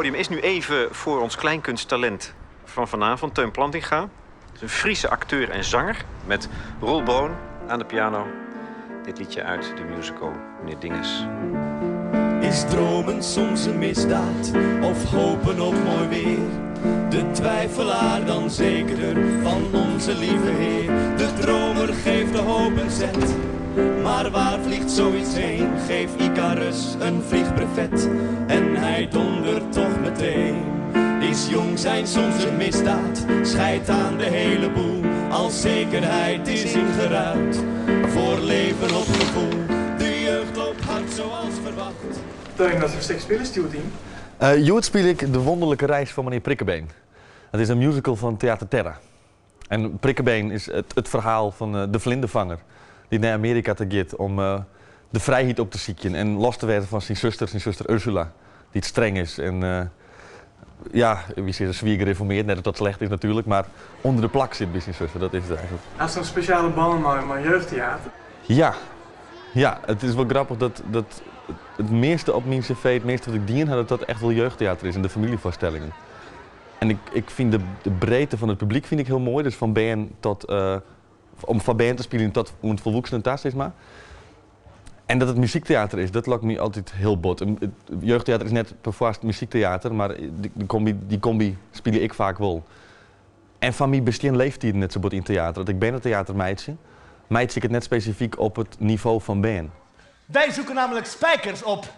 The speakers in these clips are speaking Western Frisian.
podium is nu even voor ons kleinkunsttalent van vanavond, Teun Plantinga. Dat is een Friese acteur en zanger met Roel Boon aan de piano. Dit liedje uit de musical Meneer Dinges. Is dromen soms een misdaad of hopen op mooi weer? De twijfelaar dan zekerder van onze lieve Heer. De dromer geeft de hoop een zet. Maar waar vliegt zoiets heen? Geef Icarus een vliegbrevet en hij dondert toch meteen. Is jong zijn soms een misdaad? Schijt aan de hele boel. Als zekerheid is ingeruild voor leven op gevoel. De jeugd loopt hard zoals verwacht. Teun, wat foar stik spilest hjoed yn? Hjoed spylje ik De Wonderlijke Reis van Meneer Prikkebeen. Dat is in musical fan Theater Terra. En Prikkebeen is it ferhaal fan de vlindervanger dy't nei Amearika ta giet om de frijheid op te sykjen en los te wêzen fan syn suster, syn suster Ursula, dy't streng is en ja, wy sizze swier gereformeerd, net dat dat slecht is natuerlik, mar ûnder de plak sit by syn suster, dat is it eigentlik. Hast in spesjale bân mei jeugdteater? Ja. Ja, it is wol grappich dat dat it measte op myn CV, it measte wat ik dien ha, dat dat echt wol jeugdteater is en de famyljefoarstellingen. En ik ik fyn de de breedte fan it publyk fyn ik hiel moai, dus fan bern tot om foar bern te spyljen tot oant folwoeksenen ta sis mar. En dat it muzykteater is, dat lokt my altyd hiel bot. It jeugdteater is net perfoarst muzykteater, mar dy komby dy komby spylje ik faak wol. En foar my bestean leeftiden net sa bot yn teater. As ik berneteater meitsje, meitsje ik it net spesifyk op it nivo fan bern. Wij zoeken namelijk spijkers op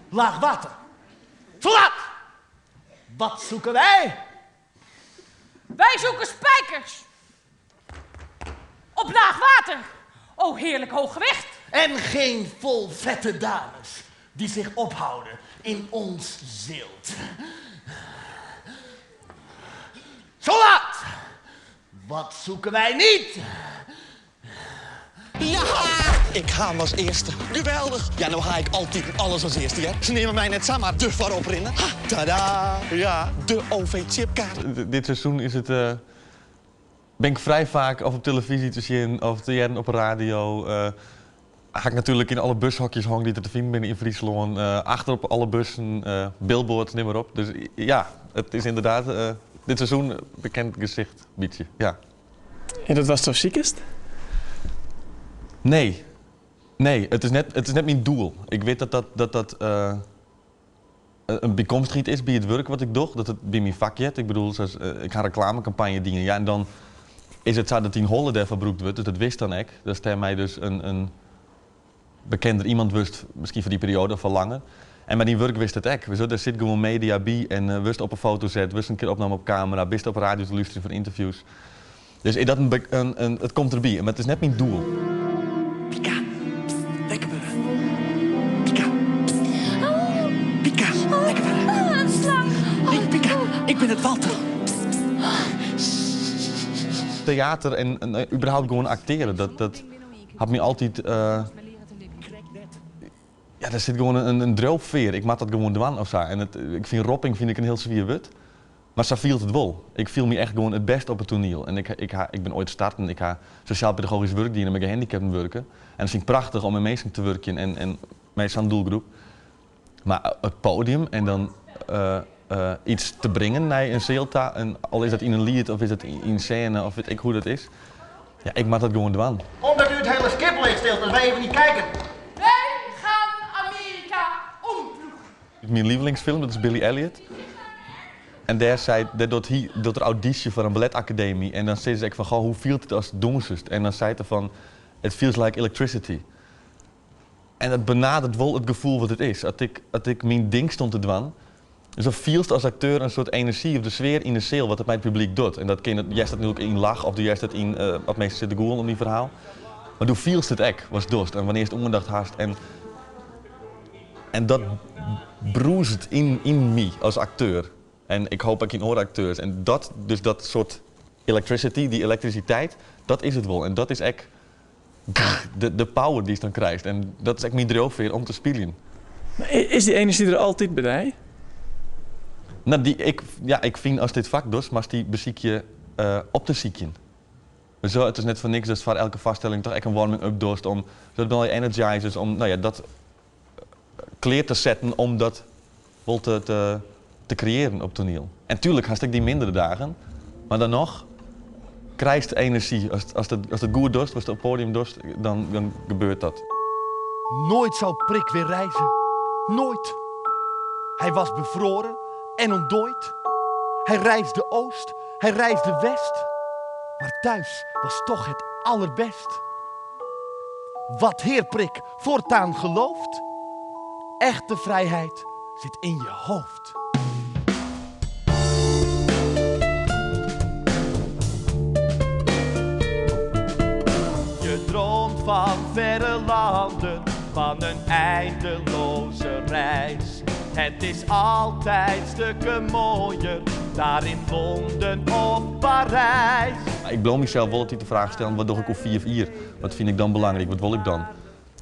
laag water. Soldaat! Wat zoeken wij? Wij zoeken spijkers op laag water. O heerlijk hoog gewicht. En geen volvette dames die zich ophouden in ons zilt. Soldaat! Wat zoeken wij niet? Ja! Ik ha 'm as earste. Geweldich! Ja, no ha ik altyd alles as earste, hear. Se neame my net samar de foaroprinner. Ha, tada! Ja, de OV-chipkaart. Dit seizoen is it, bin ik frij faak of op telefyzje te sjen of te hearren op 'e radio. Ha ik natuerlik yn alle bushokjes hongen dy't der te finen binne yn Fryslân. Achter op alle bussen, billboards, nim mar op. Dus ja, it is ynderdaad dit seizoen bekend gesicht, bytsje, ja. Is dat watsto sikest? Nee. Nee, it is net, it is net myn doel. Ik wit dat dat, dat, dat in bykomstichheid is by it wurk wat ik doch, dat it by myn fak heart. Ik bedoel, sa as, ik ha in reklamekampanje dien, ja, en dan is it sa dat dyn holle dêrfoar brûkt wurdt, dus dat witst dan ek. Datst dêrmei dus in bekender iemand wurdst, miskien foar dy perioade of foar langer. En mei dyn wurk witst it ek. Witsto, der sit gewoan media by en wurdst op 'e foto set, wurdst in kear opnommen op kamera, bist op 'e radio te lústerjen foar ynterviews. Dus is dat in, it komt derby, mar it is net myn doel. Pika, pst, wekker wurde. Pika, pst. Pika, wekker wurde. Oh, in slang. Nee, Pika, ik bin it Walter. Teater en überhaupt gewoan aktearjen, dat hat my altyd. Ja, der sit gewoan in driuwfear. Ik moat dat gewoan dwaan of sa. En it, ik fyn ropping fyn ik in hiel swier wurd. Mar sa fielt it wol. Ik fiel my echt gewoan it bêst op it toaniel. En ik, ik ha, ik bin oait starten, ik ha sosjaal-pedagogysk wurk dien en mei gehandikapten wurke. En dat fyn ik prachtich om mei minsken te wurkjen en, en mei sa'n doelgroep. Mar it poadium en dan iets te bringen nei in seal ta, en al is dat yn in liet of is dat yn sêne of wit ik hoe't dat is, ja, ik moat dat gewoan dwaan. Omdat u het hele skip leegsteelt als wij even niet kijken. Wij gaan Amerika omploegen. Myn lievelingsfilm, dat is Billy Elliot. En dêr seit, dêr docht hy, docht er audysje foar in balletakademy en dan sizze se ek fan, goh, hoe fielt it ast dûnsest? En dan seit er fan, it feels like electricity. En dat benadert wol it gefoel wat it is. As ik, as ik myn ding stond te dwaan, dus dan fielst as akteur in soart enerzjy of de sfear yn de seal wat it mei it publyk docht. En dat kin, hearst dat natuerlik yn lach of do hearst it yn as minsken sitte te gûlen om dyn ferhaal. Mar do fielst it ek watst dochst en wannear'tst oandacht hast en en dat brûzet yn yn my as akteur. En ik hoop ek yn oare akteurs. En dat, dus dat soart electricity, dy elektrisiteit, dat is it wol. En dat is ek de power dy'tst dan krijst. En dat is ek myn driuwfear om te spyljen. Mar is dy enerzjy der altyd by dy? No, dy, ik, ja, ik fyn ast dit fak dochst, moatst dy besykje op te sykjen. Zo, it is net foar niks datst foar elke foarstelling toch ek in warming-up dochst om, dat binne al je energizers om, no ja, dat klear te setten om dat. wol te, te, te kreëaren op toaniel. En tuerlik hast ek dy mindere dagen, mar dan noch krijst enerzjy. Ast, ast it, ast it goed dochst, watst op it poadium dochst, dan, dan gebeurt dat. Nooit zou Prik weer reizen. Nooit. Hij was bevroren en ontdooid. Hij reisde oost, hij reisde west. Maar thuis was toch het allerbest. Wat heer Prik voortaan gelooft, echte vrijheid zit in je hoofd. Je droomt van verre landen, van een eindeloze reis. Het is altijd stukken mooier, daar in Londen of Parijs. Ik bliuw mysels wol altyd de fraach stellen, wat doch ik oer fiif jier? Wat fyn ik dan belangryk? Wat wol ik dan?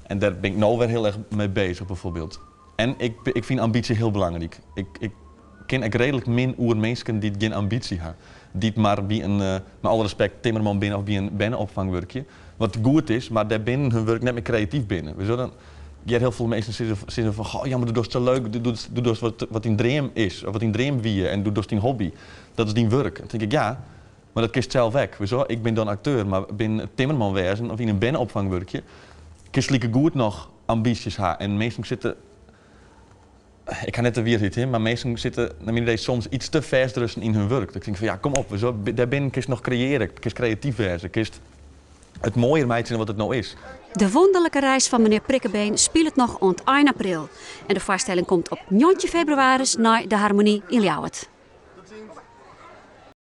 En dêr bin ik no wer hiel erch mei beuzich byfoarbyld. En ik, ik fyn ambysje hiel belangryk. Ik, ik kin ek reedlik min oer minsken dy't gjin ambysje ha. Dy't mar by in, mei alle respekt, timmerman binne of by in berneopfang wurkje. Wat goed is, mar dêr binnen hun wurk net mear kreatyf binne. Witst dan hear hiel folle minsken sizze, sizze fan, goh, ja, mar do dochst sa leuk, do, do dochst wat, wat dyn dream is, of wat dyn dream wie, en do dochst dyn hobby. Dat is dyn wurk. Dan tink ik, ja, mar dat kinst sels ek. Witst ik bin dan akteur, mar bin timmerman wêzen of yn in berneopfang wurkje, kinst likegoed noch ambysjes ha. En minsken sitte, ik ha net de wierheid, hè, mar minsken sitte nei myn idee soms iets te fêstrûsten yn hun wurk. Dat ik tink fan ja, kom op, witst dêr binnen kinst noch kreëarje, kinst kreatyf wêze, kinst it moaier meitsje dan wat it no is. De wûnderlike reis fan menear Prikkebeen spilet noch oant ein april en de foarstelling komt op 19 febrewaris nei De Harmonie yn Ljouwert.